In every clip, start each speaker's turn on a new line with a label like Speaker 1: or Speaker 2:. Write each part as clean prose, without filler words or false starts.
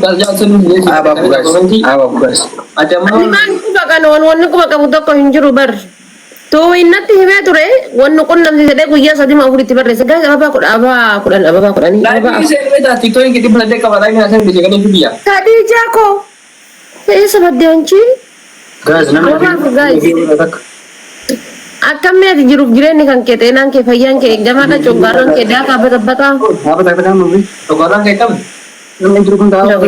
Speaker 1: Abaabu guys. Abaabu guys.
Speaker 2: Ati ammoo
Speaker 3: Ani maal quba qaba wanni quba qabu tokko hin jiru bar. Tuwinnatti himee ture wanni qunnamti jedhee guyyaa sadii afuritti barreesse. Gaas ababaa kudha ababaa kudhan ababaa kudhanii ababaa
Speaker 2: Laayivii
Speaker 3: afur.
Speaker 2: seenuu ta'a TikTokiin 800 qaba laayivii haasaan biyya galee biyya.
Speaker 3: Khadijaa koo eessa badde anchi?
Speaker 1: Guys namni
Speaker 3: Ababaa afur guys.
Speaker 1: takka.
Speaker 3: Akkamii ati jiruuf jireenyi kan kee xeenaan kee fayyaan kee eegamaadha coggaarraan kee daakaa batabbataa.
Speaker 1: Dhaaba takka takka nuufi.
Speaker 2: Dhugaataan kee qabdi.
Speaker 1: Namni jiru kun taa'aa.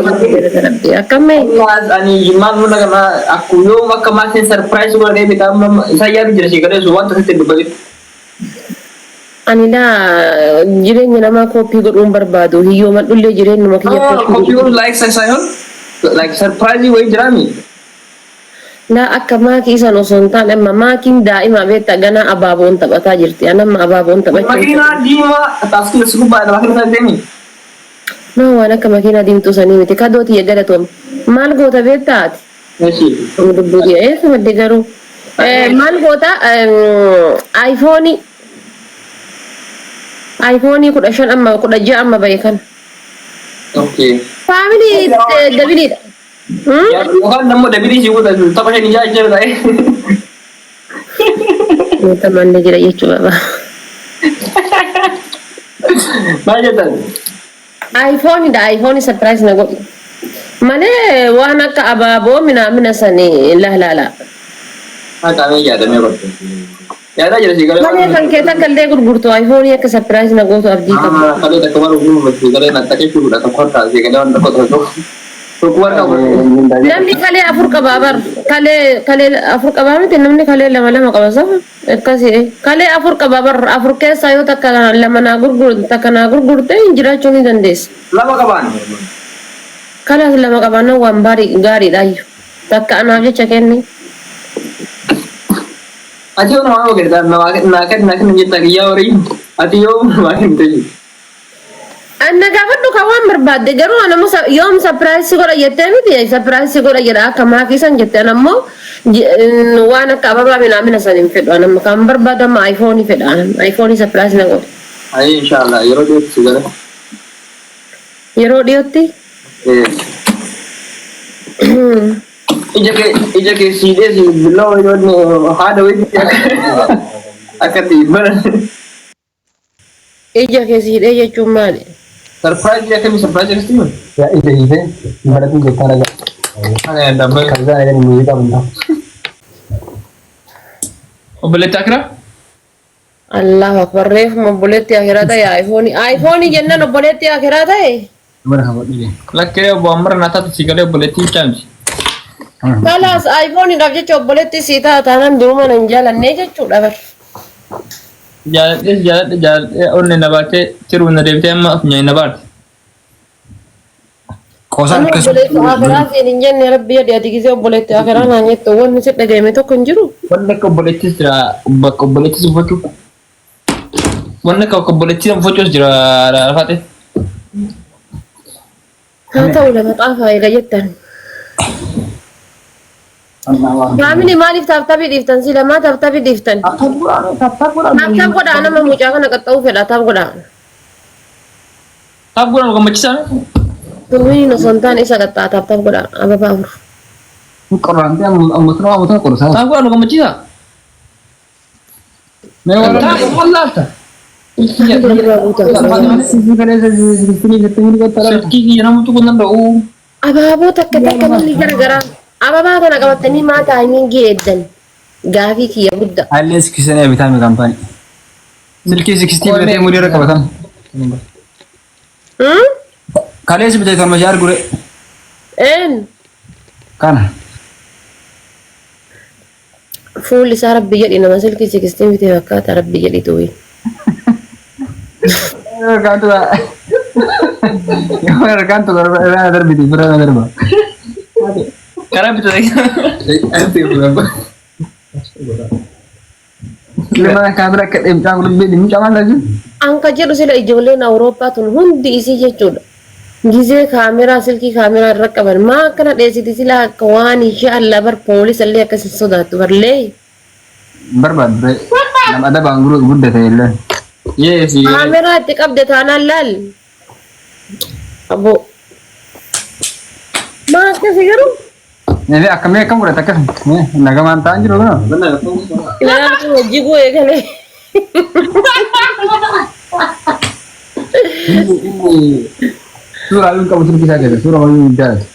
Speaker 3: Akkamii?
Speaker 2: Ani maal muna kana akku yoo akka maatiin sarpiraayiz godhee bitaa amma isa yaadu jira si galee sun wanta sitti dubbatin.
Speaker 3: Ani laa jireenya namaa kooppii godhuun barbaadu hiyyooman dhullee jireenyuma kiyya kooppii godhu.
Speaker 2: Koppiyuun like saayihon like sarpiraayizii wayii jiraami.
Speaker 3: Laa akka maakii san osoo hin taane amma maakiin daa'ima beektaa ganaa abaaboon taphataa jirti. Ani amma abaaboon taphachuu.
Speaker 2: Makiinaa diimaa taaskii si gubbaa makiinaa sana deemi.
Speaker 3: Maa waan akka makiinaa diimtuu sanii miti kadoo tiyya galatoom. Maal goota beektaa ati?
Speaker 2: Eshi.
Speaker 3: Dubbuu tiyya eessa madde garuu? Maal goota aayifoonii aayifoonii 15 amma 16 amma bahe kana.
Speaker 2: Okay.
Speaker 3: Faamilii dabiliidha.
Speaker 2: Yookaan nammoo dabilii si guuta tapha shan ijaa jira ta'e.
Speaker 3: Tamanni jira jechuudha baba.
Speaker 2: Maal jettan?
Speaker 3: iPhone dha iPhone surprise na godhi. Malee waan akka abaaboo minaamina sanii laalaala.
Speaker 2: Maqaan yaadamee godhe. Yaadaa jira si galee.
Speaker 3: Malee kan kee takka illee gurgurtu iPhone akka surprise na gootu abdii qaba.
Speaker 2: Kalee takka bara uumama si galee na takka jechuudha tokko harkaa si galee waan tokko tokko. Tokko harkaa godhe.
Speaker 3: Namni kalee afur qabaa bar kalee kalee afur qabaa miti namni kalee lama lama qaba safa akkasii kalee afur qabaa bar afur keessaa yoo takka lama naa gurgur takka naa gurgurte hin jiraachuu ni dandeessa.
Speaker 2: Lama qabaan.
Speaker 3: Kalaas lama qabaannaan waan baarii gaariidha iyyuu. Takka anaaf jecha kenni.
Speaker 2: Ati yoo namaa kennitaa naa kenni naa kenni jettaa kiyyaa horii ati yoo namaa kennite jiru.
Speaker 3: Anna gaafadhu kan waan barbaadde garuu ana immoo yoom surprise godha jettee miti surprise godha jedha akka maakii san jette ana immoo waan akka ababaa minaamina san hin fedhu ana kan barbaadu amma iPhone fedha ana iPhone surprise na godha.
Speaker 2: Ayi inshallah yeroo dhiyootti si galee.
Speaker 3: Yeroo dhiyootti.
Speaker 2: Ija kee siidhee si billaa wayii haadha wayii akkatti bara.
Speaker 3: Ija kee siidhee jechuun maali?
Speaker 2: Sarpiraayizii akkamii sarpiraayizii akkasitti himan?
Speaker 1: Yaa ija hiitee baratiin jettaa dhagaa.
Speaker 2: Ana yaadda abbaa.
Speaker 1: Kan isaan eegan muuziqaa buntaa.
Speaker 2: Obboleetti Akiraa?
Speaker 3: Allahu akbar reefuma obboleetti akiraa ta'e iPhone iPhone jennaan obboleetti akiraa ta'e.
Speaker 1: Bara kan godhu.
Speaker 2: Lakkee obbo Ammar naa taatu si galee obboleettii caamti.
Speaker 3: Kalaas iPhone dhaaf jecha obboleetti sii ta'a taanaan duruma nan jaalannee jechuudha bar.
Speaker 2: Jaaladhees jaaladhe jaaladhee onnee na baatee tiruun na deebitee amma funyaan na baate.
Speaker 1: Qoosaan
Speaker 3: Ani
Speaker 1: akkas.
Speaker 3: obboleessa akiraa siin hin jenne rabbi jedhi ati gisee obboleetti akiraa naan jettu wanni si dhagahame tokko hin jiru.
Speaker 2: Wanni akka obboleettis jira bakka obboleettis uffachuu. Wanni akka obboleettis uffachuus jira lafaate.
Speaker 3: Haa ta'u lama xaafaa eega jettan. Faamilii maaliif taaptaabii dhiiftan si lamaa taaptaabii dhiiftan? Taaptaap godhaa nama mucaa kana qaxxa'uu fedha taap godhaa.
Speaker 2: Taap godhan gammachiisaa.
Speaker 3: Tuwwiin osoo hin taane isa qaxxaa taaptaap godhaa ababaa afur.
Speaker 1: Qorraantee ammatuma ammatuma qorsaa.
Speaker 2: Taap godhan gammachiisaa.
Speaker 1: Mee warra
Speaker 2: Taap maal laalta? Silkii kiyya namtu kun danda'u.
Speaker 3: Abaaboo takka takka namni garagaraa. Ababaa kana qabatanii maa taayimingii eeggan? Gaafii kiyya guddaa.
Speaker 1: Haalli siksanii bitaa mi kaampaanii. Silkii sikstii bitatee murii irra qabatan. Kalees bitee kan mashaa argure.
Speaker 3: Een
Speaker 1: Kana.
Speaker 3: Fuulli isaa rabbi jedhi nama silkii sikstiin bitee fakkaata rabbi jedhi tuwi.
Speaker 1: Harkaan tuqa. Yoo harkaan tuqa irraa darbiti bira darba.
Speaker 2: Karaa bitatee.
Speaker 1: Lima kaamera akka deemtaa gurguddee mucaa maal taasisu?
Speaker 3: Anka jedhu sila ijoolleen Awurooppaa tun hundi isii jechuudha. Gizee kaameraa silkii kaameraa irra qaban maa akkana dheessiti sila akka waan insha Allah bar poolisa illee akkas hin sodaattu barlee.
Speaker 1: Barbaadde nama adabaan guddate illee.
Speaker 2: Yes.
Speaker 3: Kaameraa itti qabde taanaan laal. Aboo. Maa akkasi garuu?
Speaker 1: Mee akkamii akkam godhate akkas mee nagamaan ta'an jiru kunoo.
Speaker 3: Ilaalaan kun hojii guu eegale.
Speaker 1: Inni suuraa hin qabu silkii isaa keessa suura wayii hin jaalatu.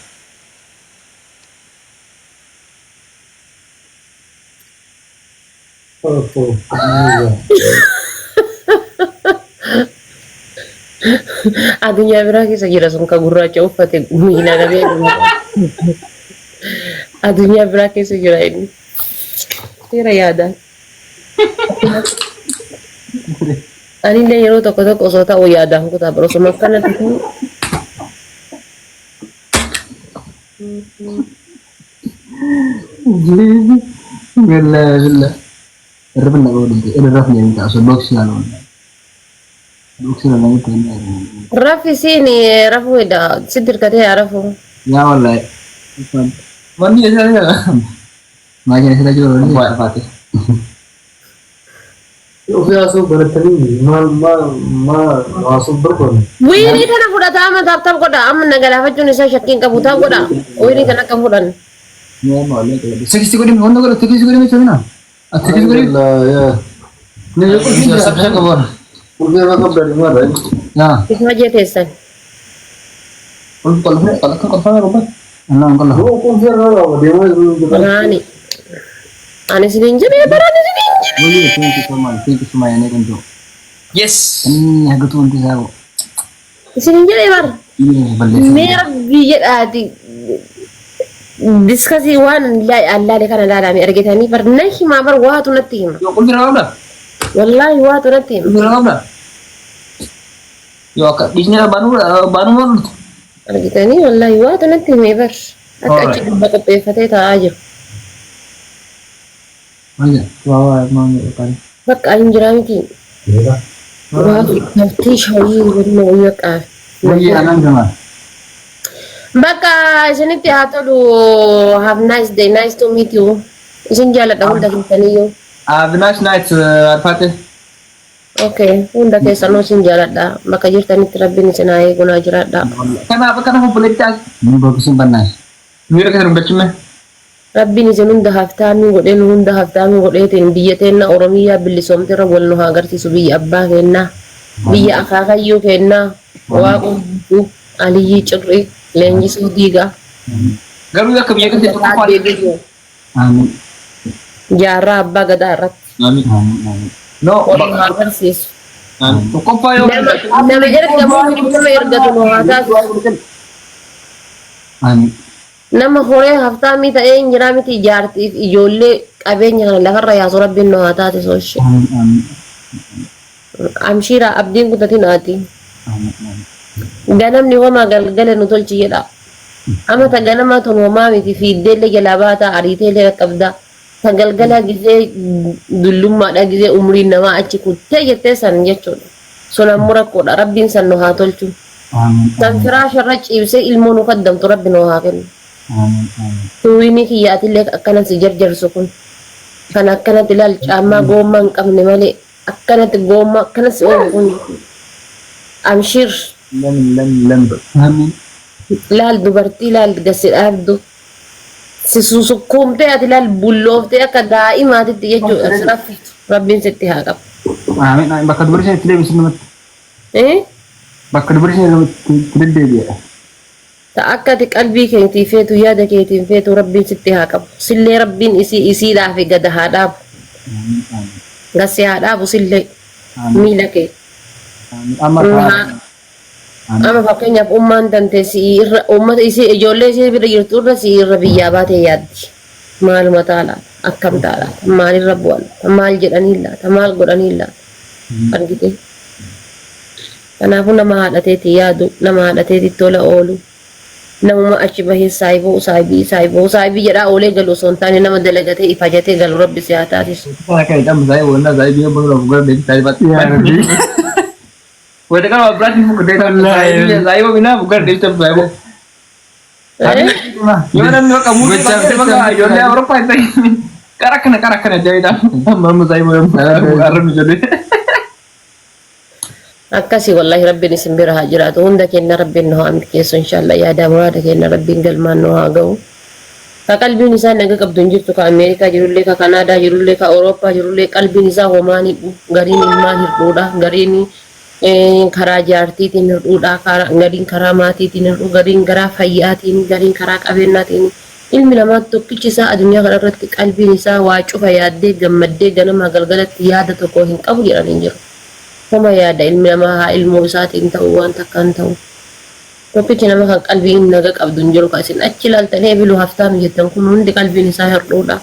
Speaker 3: Addunyaa biraa keessa jira sun ka gurraacha uffate miila qabee. Addunyaa biraa keessa jira inni. Seera yaadaan. Anillee yeroo tokko tokko osoo ta'u yaadaan kutaa bara osuma akkanatti ta'u.
Speaker 1: Billah billah. Irra na godhu irra rafne hin ta'a osoo boksii ilaalu. Boksii ilaalu ta'e.
Speaker 3: Raffisiin rafuu hedda si dirqatee haa rafuu.
Speaker 1: Yaa wallahi.
Speaker 2: Wanni isa
Speaker 1: Maajina sila jiru.
Speaker 2: Abbaa afaate.
Speaker 4: Ofii haasoo baratanii maal maal maal haasoo barbaadu.
Speaker 3: Wiinii kana fudhata amma tap tap godha amma na galaafachuun isaa shakkiin qabu tap godha wiinii kana akka fudhan.
Speaker 1: Sixty godhi wanta godhu sixty godhi miti mina. Sixty godhi. Ni
Speaker 2: Sabsa qaban.
Speaker 4: Ulfii irra qabdanii maal
Speaker 1: Yaa.
Speaker 3: Ifaa jee teessan.
Speaker 2: Qolfee qolfee qolfee roba.
Speaker 1: Anaan qolla.
Speaker 4: Ulfii irra qaba deemaa jiru.
Speaker 3: Baraani. Ani isiniin jedhee baraan isiniin jedhee.
Speaker 1: Wayii thank you so much thank you so much yanee kuntu.
Speaker 2: Yes.
Speaker 1: Inni hagatu wanti isaa ko.
Speaker 3: Isiniin jedhee bara.
Speaker 1: Inni balleessa.
Speaker 3: Mee rabbii jedhaati. Diskasii waan allaale kana ilaalame argitanii bar na himaa bar waatu natti hima.
Speaker 2: Yoo qulfi irra qabda.
Speaker 3: Wallaahi waatu natti hima.
Speaker 2: Qulfi irra qabda. Yoo akka dhiisni baanuu baanuu maal dhuftu.
Speaker 3: Argitanii wallaahi waatu natti himee bar. Akka achi dubba qopheeffatee taa'aa jiru.
Speaker 1: Maal
Speaker 2: Waa waa maal jedhu
Speaker 3: Bakka hin jiraa miti. Waatu galtee shawii wanna wayya qaafe.
Speaker 1: Wayii anaan gamaa.
Speaker 3: Bakka isinitti haa tolu have nice day nice to meet you. Isin jaalladha hunda keessaniyyuu.
Speaker 2: Have a nice night Arfaate.
Speaker 3: Okay, hunda keessanuu isin jaalladha. Bakka jirtanitti rabbiin isin haa eegu naa jiraadha.
Speaker 2: Kanaaf akkana obboleetti as.
Speaker 1: Ni boksii bannaas.
Speaker 2: Miira keessa dhungachime.
Speaker 3: Rabbiin isin hunda haftaamii godhee nu hunda haftaamii godheetiin biyya teenna Oromiyaa bilisoomte irra wal nu haa agarsiisu biyya abbaa keennaa biyya akaakayyuu keennaa Waaqoo Guutuu Aliyyii Cirrii Leenjisoo Diigaa
Speaker 2: Garuu akka biyya keessa tokko
Speaker 3: Taaddee
Speaker 1: Amiin.
Speaker 3: Jaarraa abbaa gadaa irratti
Speaker 2: Amiin.
Speaker 1: Amiin. Amiin.
Speaker 2: No.
Speaker 3: wal nu haa agarsiisu.
Speaker 2: Tokkoffaa yoo
Speaker 3: Nama nama ergamu nama ergatu nu haa taasisu.
Speaker 1: Amiin.
Speaker 3: Nama horee haftaamii ta'ee hin jiraa miti jaartiif ijoollee qabeenya kana lafarra yaasu rabbiin nu haa taasisu ishee.
Speaker 1: Amiin. Amiin.
Speaker 3: Amshiira abdiin kutatin haati.
Speaker 1: Amiin. Amiin.
Speaker 3: Ganamni homaa galgala nu tolchi jedha. Amata ganama tun homaa miti fiiddeellee jalaa baataa ariiteellee qaqqabdaa. Ta galgala gizee dullummaadha gizee umriin namaa achi kuttee jettee san jechuudha. Sun ammoo rakkoodha. Rabbiin san nu haa tolchu.
Speaker 1: Amiin.
Speaker 3: San firaasharra ciibsee ilmoo nu kaddamtu rabbi nu haa kennu.
Speaker 1: Amiin. Amiin.
Speaker 3: Tuwiinii kiyyaatillee akkana si jarjarsu kun. Kan akkanatti ilaal caammaa goommaa hin qabne malee akkanatti goommaa akkana si oofu kun. Amshir
Speaker 2: Lam lam lam.
Speaker 1: Amiin.
Speaker 3: Laal dubartii laal gasi dhaabdu. Si susukkuumtee ati laal bullooftee akka daa'imaatitti jechuudha. Si raffitu. Rabbiin sitti haa qabu.
Speaker 1: Amiin. Amiin. Bakka dubartii itti deebisu namatti.
Speaker 3: Eh?
Speaker 1: Bakka dubartii namatti itti deddeebi'a.
Speaker 3: Ta akka ati qalbii keetii feetu yaada keetiin feetu rabbiin sitti haa qabu. Sillee rabbiin isii isiidhaaf gada haa dhaabu.
Speaker 1: Amiin. Amiin.
Speaker 3: Gasi haa dhaabu sillee
Speaker 1: Amiin.
Speaker 3: miila kee.
Speaker 1: Amiin. Amma
Speaker 3: Amma fakkeenyaaf ummaan tante si'ii irra uummata isii ijoollee isii bira jirtu irra si'ii irra biyyaa baatee yaaddi. Maaluma ta'a laata? Akkam ta'a laata? Maalirra bu'a laata? Maal jedhanii laata? Maal godhanii laata? Argite? Kanaafuu nama haadhateetii yaadu, nama haadhateetii tola oolu, namuma achi bahee saayiboo saayibii saayiboo saayibii jedhaa oolee galu osoo hin taane nama dalagatee ifajatee galu rabbi si haa taasisu.
Speaker 2: Akka jedhamu saayii wonna saayii biyya bulu gara deebi saayii baatti.
Speaker 1: Yaa Rabbi.
Speaker 2: Wayita kana biraatti muka deebi saayii binaa gara deebi saayii.
Speaker 3: Eh?
Speaker 2: Yoo namni bakka muuzi bakka ijoollee Awurooppaa hin ta'in qara akkana qara akkana jedhee amma amma saayii arrabni ijoollee.
Speaker 3: Akkasii wallahi Rabbiin isin bira haa jiraatu. Hunda keenya Rabbiin nu haa milkeessu inshallah. Yaadaa muraada keenya Rabbiin galmaan nu haa ga'u. Ka qalbiin isaa naga qabdu hin jirtu, ka Ameerikaa jirullee, ka Kanaadaa jirullee, ka Awurooppaa jirullee qalbiin isaa homaan hidhu. Gariin ilmaan hirdhuudha, gariin karaa jaartiitiin hirdhuudha, gariin karaa maatiitiin hirdhu, gariin garaa fayyaatiin, gariin karaa qabeenyaatiin. Ilmi namaa tokkichi isaa addunyaa kana irratti qalbiin isaa waa cufa yaaddee gammaddee ganamaa galgalatti yaada tokko hin qabu jedhan hin jiru. Homa yaada ilmi namaa haa ilmoo isaatiin ta'u waan takkaan ta'u. Tokkichi nama kan qalbiin naga qabdu hin jiru, kan isin achi ilaaltanii ebilu haftaam jettan kun hundi qalbiin isaa hirdhuudha.